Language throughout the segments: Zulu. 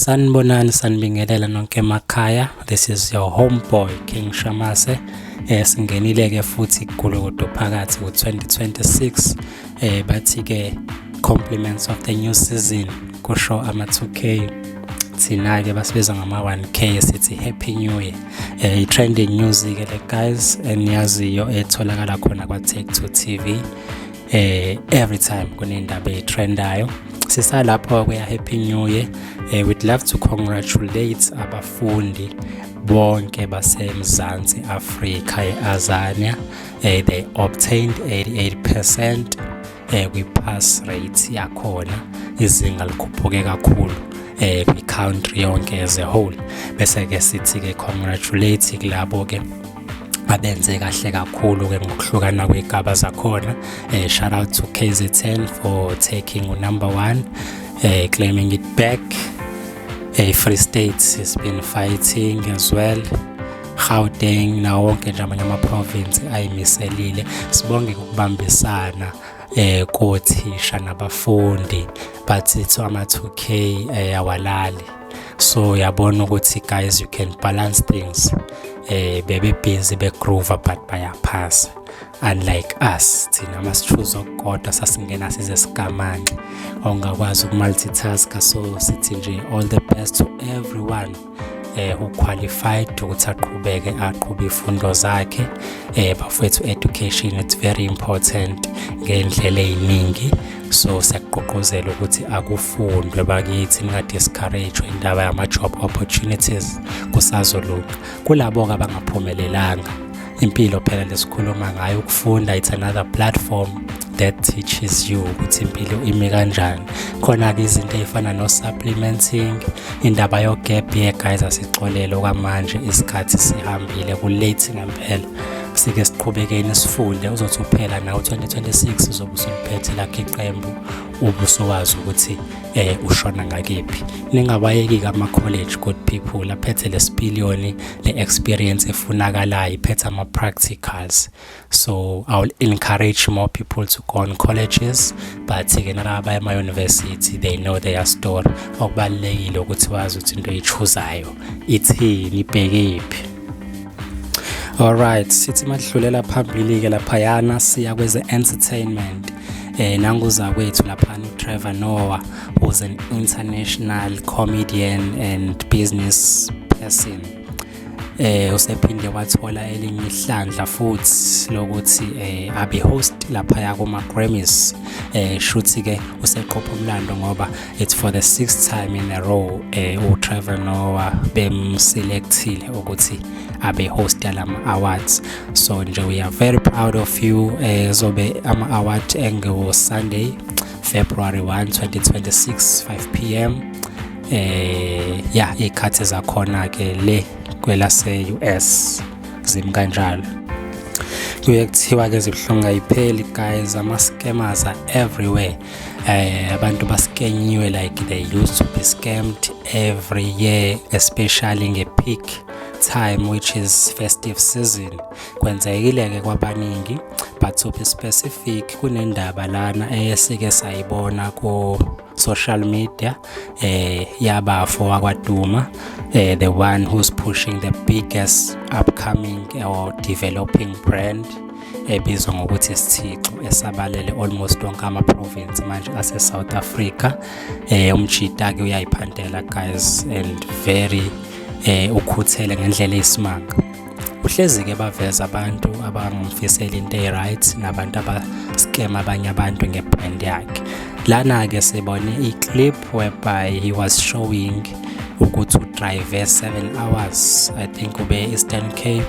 Sanibonani, sanibingelela nonke emakhaya. This is your homeboy King Shamase. Singenile ke futhi gulukudu phakathi ku-2026. Bathi ke compliments of the new season, kusho ama 2K. Thina ke basibiza ngama 1K, sithi happy new year. I-trending news ke le, guys, eniyaziyo etholakala khona kwa Take 2 TV. Every time kunendaba etrendayo, sisalapho kuya happy new year. We'd love to congratulate abafundi bonke baseMzansi Afrika eAzania. They obtained 88% kwi-pass rate yakhona. Izinga likhuphuke kakhulu kwi-country yonke as a whole. Bese ke sithi ke congratulate kulabo ke abenze kahle kakhulu ke ngokuhlukana kwezigaba zakhona. Shout out to KZN for taking number 1, claiming it back. Free State has been fighting as well. Gauteng nawo wonke nje amanye ama-province ayimiselile. Sibonge ukubambisana kothisha nabafundi, but it's ama 2K awalali. So yabona ukuthi, guys, you can balance things. Bebe busy begroove, but bayaphasa, unlike us. Thina masi-choose okukodwa sasingena size sigamanxe, ongakwazi ukumultitask. So sithi nje all the best to everyone who qualified ukuthi aqhubeke aqhube ifundo zakhe. Bafethu, education, it's very important ngendlela eziningi, so siyaqoqozela ukuthi akufundwe bakithi, ninga-discourage indaba yama-job opportunities, kusazolunga. Kulabo-ke abangaphumelelanga, impilo phela lesikhuluma ngayo, ukufunda, it's another platform that teaches you ukuthi impilo imi kanjani. Khona-ke izinto ey'fana no-supplementing, indaba yo-gap year, guys, asixolele okwamanje, isikhathi sihambile, ku-late ngempela. Sike siqhubekeni sifunde, uzothi uphela nawo 2026 uzobe usuliphethe lakho iqembu, ubusowazi ukuthi ushona ngakephi. Ningabayeki-ke ama-college, good people, aphethe lesipiliyoni, le-experience efunakalayo, iphethe ama-practicals. So I will encourage more people to go on colleges, but-ke nalaba abaya ema-university, they know their story. Okubalulekile ukuthi wazi ukuthi into oyi-choose-ayo ithini, ibhekephi. Alright, sithi madlulela phambili-ke laphayana, siya kweze entertainment. Nanguza kwethu laphana uTrevor Noah, who's an international comedian and business person. Usephinde wathola elinye ihlandla futhi lokuthi abe host laphaya kuma Grammys. Shuthi ke useqopha umlando ngoba it's for the sixth time in a row uTrevor Noah bemselectile ukuthi abe host yalama awards. So nje we are very proud of you. Zobe ama award engo Sunday, February 1 2026, 5 p.m. Yeah, ikhathi zakhona ke le kwelase US zimi kanjalo. Kuye kuthiwa ke zibuhlungu ayipheli, guys. Ama scammers are everywhere. Abantu baskenyiwe like they used to be scammed every year, especially nge-peak time, which is festive season. Kwenzekile ke kwabaningi, but to be specific, kunendaba lana esike sayibona ku social media yabafo wakwaduma, the one who's pushing the biggest upcoming or developing brand ebizwa ngokuthi Isithixo, esabalele almost wonke ama-province manje ase-South Africa. Umjita-ke uyayiphantela, guys, and very ukhuthele ngendlela eyisimanga. Uhlezi-ke baveza abantu abangamfiseli into e-right nabantu aba-scam abanye abantu ngebrand yakhe. Lana-ke sibone i-clip whereby he was showing ukuthi udrive 7 hours, I think ube Eastern Cape,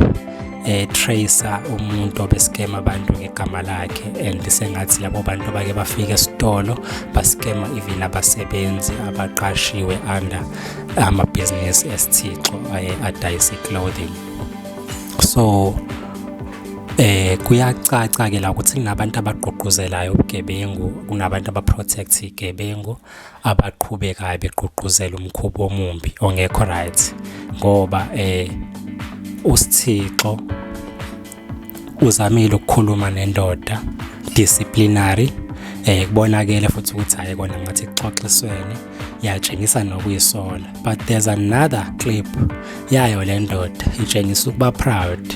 tracer umuntu obescam abantu ngegama lakhe, and sengathi labo bantu bake bafika esitolo bascama even abasebenzi abaqashiwe under amabhizinisi esithixo adayisa clothing. So kuyacaca ke la ukuthi kunabantu abagqugquzelayo ubugebengu, kunabantu abaprotect igebengu, abaqhubekayo begqugquzela umkhuba omumbi ongekho right, ngoba usithixo uzamile ukukhuluma nendoda disciplinary. Kubonakele futhi ukuthi hhayi kona ngathi kuxoxiswene, yatshengisa nokuyisola. But there's another clip yayo le ndoda itshengisa ukuba proud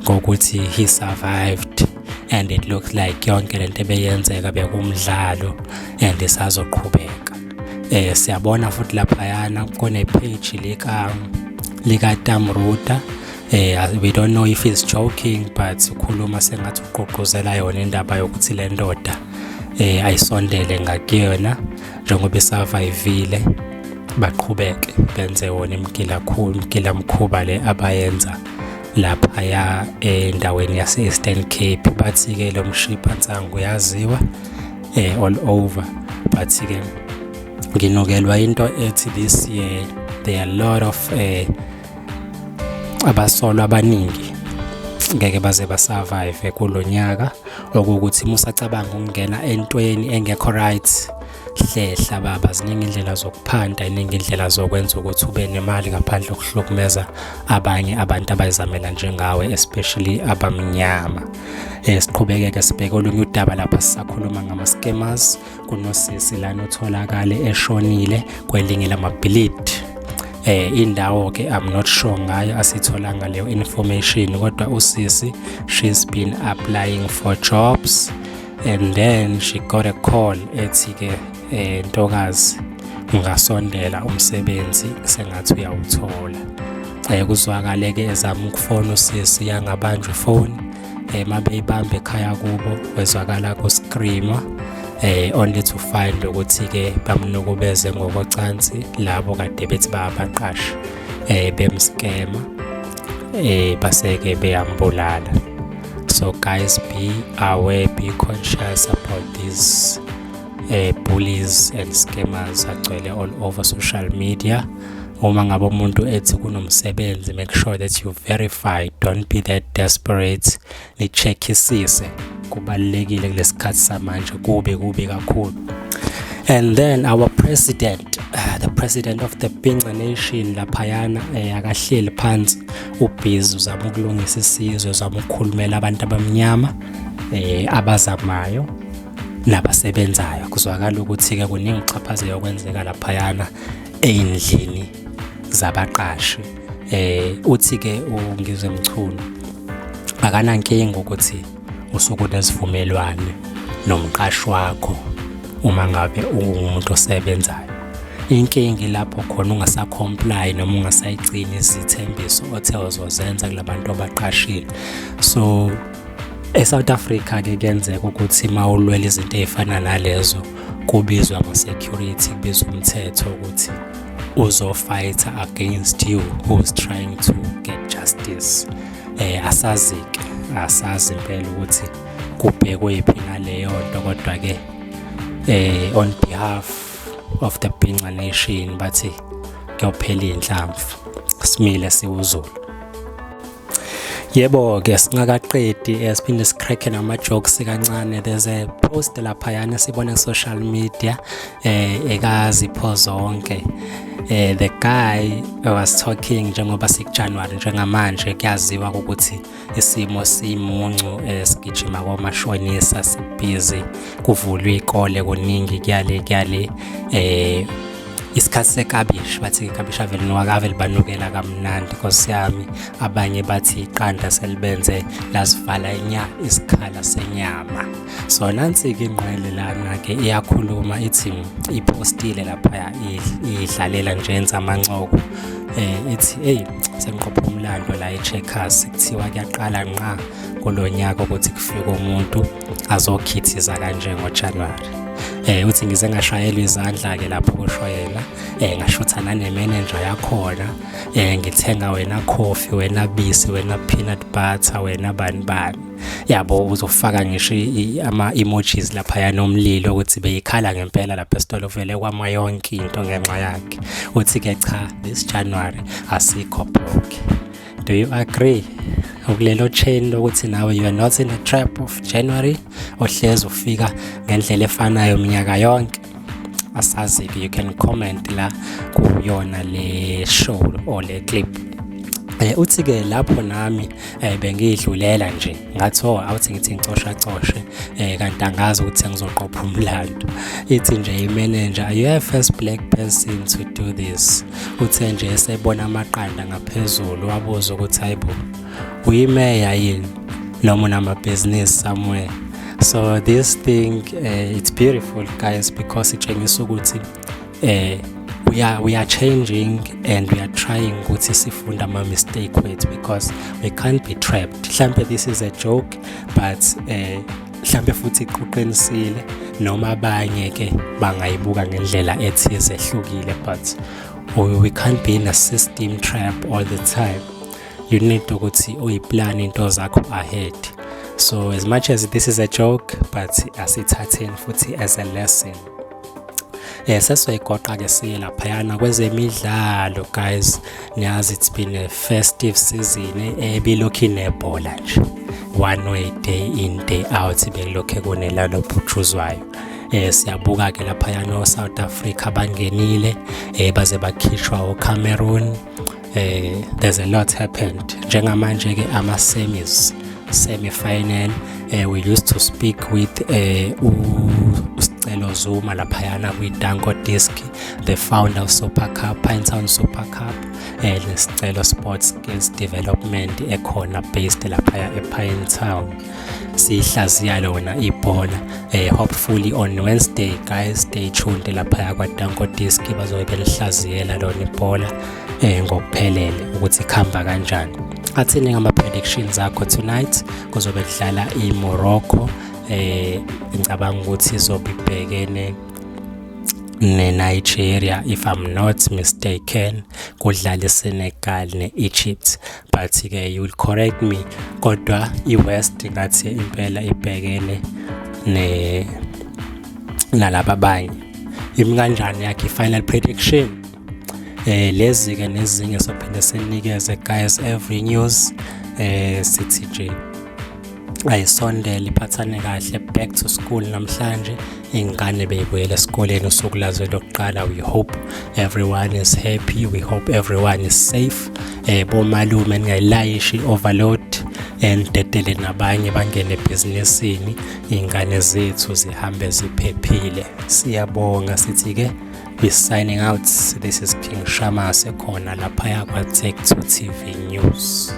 ngokuthi he survived and it looks like yonke lento ebeyenzeka bekumdlalo and isazoqhubeka. Siyabona futhi laphayana kune page lika Tamruta. We don't know if he's joking, but ukhuluma sengathi uqoqozela yona indaba yokuthi le ndoda ayisondele ngakuyona njengoba isurvivile, baqhubeke benze wona imgila mkhuba le abayenza laphaya endaweni yase-Eastern Cape. Bathi-ke lo mshiphansangu uyaziwa all over, but-ke nginukelwa into ethi this year there are a lot of abasolwa abaningi ngeke baze basurvive kulo nyaka, okuwukuthi musacabanga ukungena entweni engekho right, hlehla baba. Ziningi indlela zokuphanda, iningi indlela zokwenza ukuthi ube nemali ngaphandle kokuhlukumeza abanye abantu abayizamela njengawe, especially abamnyama. Siqhubeke-ke sibheke olunye udaba lapha sisakhuluma ngama-scammers. Kunosisi lana otholakale eshonile kwelinye lamabhilidi. Indawo ke I'm not sure ngayo, asitholanga leyo information, kodwa usisi, she's been applying for jobs and then she got a call ethi ke, "Ntokazi, ungasondela, umsebenzi sengathi uyawuthola." Kuzwakale ke ezama ukufona usisi, yangabanjwa ifoni. Mabeyibamba ekhaya kubo, kwezwakala kuscreama, only to find ukuthi ke bamnukubeze ngokocansi labo kade bethi bayabaqasha, bemscama, baseke beyambulala. So guys, be aware, be conscious about these bullies and scammers agcwele all over social media. Uma ngabe umuntu ethi kunomsebenzi, make sure that you verify. Don't be that desperate, ni-checkisise, kubalulekile kulesikhathi samanje, kube kubi kakhulu. And then our president, the president of the Bhinca Nation laphayana, akahleli phansi, ubhizi uzama ukulungisa isizwe, uzama ukukhulumela abantu abamnyama abazamayo nabasebenzayo. Kuzwakala ukuthi-ke kuningi ukuxhaphazeka okwenzeka laphayana ey'ndlini zabaqashi. Uthi-ke uNgizwe Mchunu akanankinga ukuthi usuke unesivumelwane nomqashi wakho uma ngabe ungumuntu osebenzayo. Inkinga lapho khona ungasacomply noma ungasayigcini izithembiso othe uzozenza kulabantu abaqashile. So eSouth Africa ke kuyenzeka ukuthi uma ulwela izinto ey'fana nalezo, kubizwa ama-security, kubizwa umthetho ukuthi uzofighta against you who's trying to get justice. Asazi-ke, asazi impela ukuthi kubhekwephi ngaleyo nto, kodwa-ke on behalf of the Bhinca Nation bathi kuyophela iy'nhlamvu, simile siwuZulu. Yebo-ke, singakaqedi, siphinde sicrack nama-jokes kancane. There's a post laphayana sibone ku-social media ekaZipho Zonke. The guy was talking njengoba sikuJanuary njengamanje, kuyaziwa ukuthi isimo simuncu, sigijima komashonisa, sibhizi kuvulwe ikole, kuningi kuyale kuyale. Isikhathi sekabishi, bathi ikabishi ave linuka, ave libanukela kamnandi, Nkosi yami. Abanye bathi iqanda selibenze lasivala nya isikhala senyama. So nansi-ke ingqwele lana-ke iyakhuluma, ithi ipostile laphaya, idlalela nje, yenza amancoko, ithi, "Hey, sengiqopha umlando la e-Checkers. Kuthiwa kuyaqala nqa kulo nyaka ukuthi kufike umuntu azokhithiza kanje ngoJanuary." Uthi, "Ngize ngashayelwa izandla-ke lapho," kusho yena, "ngashutha nane-manager yakhona, ngithenga wena coffee, wena bisi, wena peanut butter, wena bani bani." Yabo, uzofaka ngisho ama-emojis laphaya nomlilo ukuthi beyikhala ngempela lapha esitolo, vele kwama yonke into ngenxa yakhe. Uthi-ke cha, this January asikho broke. Do you agree ukulelo chain lokuthi nawe you are not in a trap of January ohlezi ufika ngendlela efanayo minyaka yonke? Asazi-ke, you can comment la kuyona le show or le clip. Uthi-ke lapho nami bengiyidlulela nje ngathi, oh, awuthi ngithi ngicosha coshe, kanti angazi ukuthi sengizoqopha umlando. Ithi nje i-manager, "You are first black person to do this." Uthe nje esebona amaqanda ngaphezulu, wabuza ukuthi, "Hayibo, uyimeya yini noma unamabhizinisi somewhere?" So this thing, it's beautiful, guys, because itshengisa ukuthi we are changing and we are trying ukuthi sifunde ama mistake wethu, because we can't be trapped. Mhlambe this is a joke, but mhlambe futhi iquqinisile, noma abanye ke bangayibuka ngendlela ethize ehlukile, but we can't be in a system trap all the time. You need ukuthi uyiplan into zakho ahead. So as much as this is a joke, but asithatheni futhi as a lesson. Sesizoyigoqa ke siye laphayana kwezemidlalo. Guys, niyazi it's been a festive season ebilokhu inebhola nje one way, day in, day out, bekulokhu kunelalo bhutshuzwayo. Siyabuka ke laphayana o South Africa bangenile, baze bakhishwa oCameroon. There's a lot happened. Njengamanje ke ama semis, semi final. We used to speak with uSicelo Zuma laphayana kwi-Danko Disc, the founder of Super Cup, Pinetown Super Cup, neSicelo Sports Skills Development ekhona based laphaya ePinetown. Sihlaziya lona ibhola. Hopefully on Wednesday, guys, stay tuned laphaya kwa-Danko Disc, bazobe belihlaziyela lona ibhola ngokuphelele ukuthi kuhamba kanjani. Athini ngama-predictions akho tonight? Kuzobe kudlala i-Morocco, ngicabanga ukuthi izobe ibhekene ne-Nigeria, if I'm not mistaken. Kudlala iSenegal ne-Egypt, but-ke you will correct me, kodwa i-West ngathi impela ibhekene ne nalaba abanye. Imi kanjani yakhe i-final prediction? Lezi ke nezinye sophinde sinikeze, guys, every news. Sithi nje ayisondele, iphathane kahle. Back to school namhlanje, ingane beyibuyela esikoleni, usuku lazo lokuqala. We hope everyone is happy, we hope everyone is safe. Bomalume, ningayilayishi overload and dedele nabanye bangene ebhizinisini, ingane zethu zihambe ziphephile. Siyabonga, sithi ke we signing out. This is King Shamase khona laphaya kwa Tech 2 TV News.